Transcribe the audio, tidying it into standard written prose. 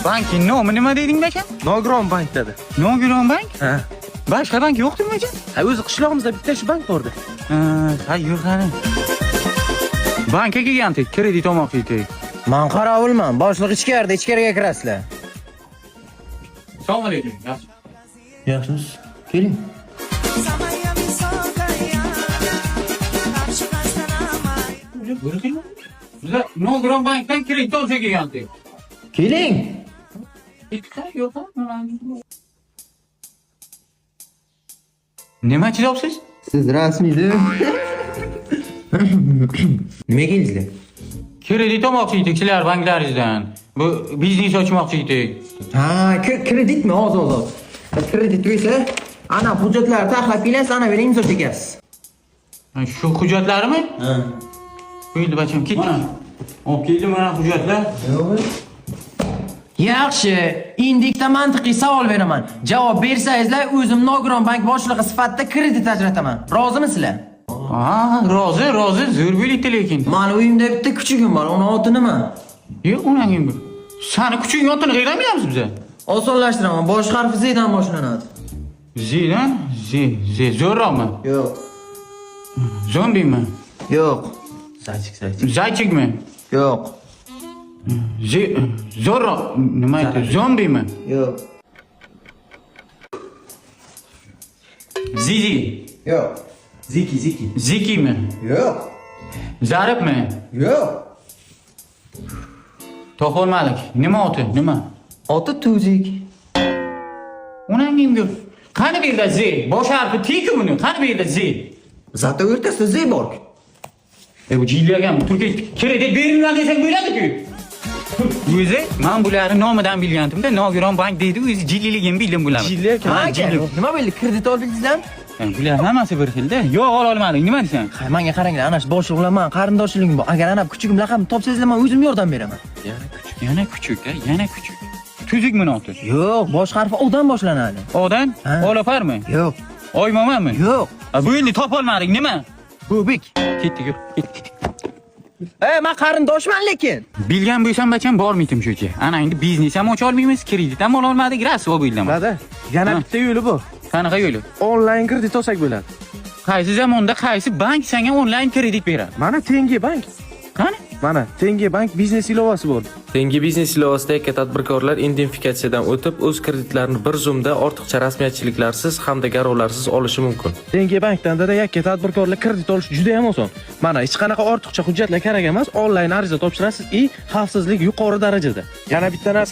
Bankning nomi nima deding bacham? Nogiron bank dedi. Nogiron bank? Ha. Boshqa bank yo'qdimi bacham? Ha, o'zi qishlog'imizda bitta shu bank bordi. Ha, yo'q qani. Bankka kelgandik, kredit olmoqchi edik. Man qorovulman. Boshliq ichkarida, ichkariga kirasizlar. Assalomu alaykum. Yaxshi. Yaxshimisiz? Keling. Bizlar Nogiron bankdan kredit olsa kelgandik. Keling. Yo'q. Nima chizopsiz? Siz rasmiydi. Nima keldingizlar? Kredit olmoqchi edik sizlar banklaringizdan. Bu biznes ochmoqchi edik. Ha, kreditmi? Hozir, hozir. Kredit bo'lsa, ana hujjatlarni taxlab kelasiz, ana buni imzo chekasiz. Ha, shu hujjatlarimi? Ha. Bo'ldi bacham, ketdik. Olib keldim mana hujjatlar. Yaxshi, endi ikkita mantiqiy savol beraman. Javob bersangizlar, o'zim Nogiron bank boshlig'i sifatida kredit ajrataman. Rozimisizlar? Ha, rozi, rozi, zo'r bo'libdi lekin. Mani uyimda bitta kuchugim bor, uni oti nima? Yo'q, unangin bu. Sani kuchuging otini qayerdan bilamiz biza? Osonlashtiraman. Bosh harfi Z dan boshlanadi. Zdan, Z, Z, zo'rroqmi? Yo'q. Zombimi? Yo'q. Zaychik, zaychik. Zaychikmi? Yo'q. Z, zo'rroq nima aytdi? Zombimi? Yo'q. Zizi, Yo'q. Ziki, ziki. Zikimi? Yo'q. Zaribmi? Yo'q. Topolmadik. Nima oti? Nima? Oti Tuzik. Unangin bu. Qani bu yerda Z? Bosh harfi T-ku buni. Qani bu yerda Z? Zato o'rtasida Z bor. E bu jillagan bu Turkiya kredit beringlar desang bo'ladi-ku. O'zi men bularni nomidan bilgandim-da, Nogiron bank deydi, o'zi jilliligini bildim bularni. Jilli ekan. Ha, Aka, jilli. nima bo'ldi? Kredit oldingizlarmi? E, bular hammasi bir xilda. Yo'q, ola olmadik. Nima desang? Ha, menga qaranglar, ana shu boshliq bilan man qarindoshligim bor. Agar ana kuchugim laqabini topsangizlar, men o'zim yordam beraman. Yana kuchuk, yana kuchuk, a, yana kuchuk. Tuzukmi oti? Yo'q, bosh harfi O'dan boshlanadi. Odan? Ha. Olaparmi? Yo'q. Oymomanmi? Yo'q. A, bu endi topolmadik, nima? Bubik. Ketdik, yur. Ketdik. E, men qarindoshman lekin. Bilgan bo'lsam bacham bormaydim shu yerga. Ana endi biznes ham ocha olmaymiz, kredit ham ola olmadik, rasvo bo'ldim. Dada, yana Ha. bitta yo'li bor. Qanaqa yo'li? Onlayn kredit olsak bo'ladi. Qaysi zamonda qaysi bank senga onlayn kredit beradi? Mana Tenge bank. Qani? Mana Tenge bank biznes ilovasi bor. Tenge biznes ilovasida yakka tadbirkorlar identifikatsiyadan o'tib, o'z kreditlarini bir zumda ortiqcha rasmiyatchiliklarsiz hamda garovlarsiz olishi mumkin. Tenge bankdan dada yakka tadbirkorlar kredit olish juda ham oson. Mana hech qanaqa ortiqcha hujjatlar kerak emas, onlayn ariza topshirasiz и xavfsizlik yuqori darajada. Yana bitta narsa.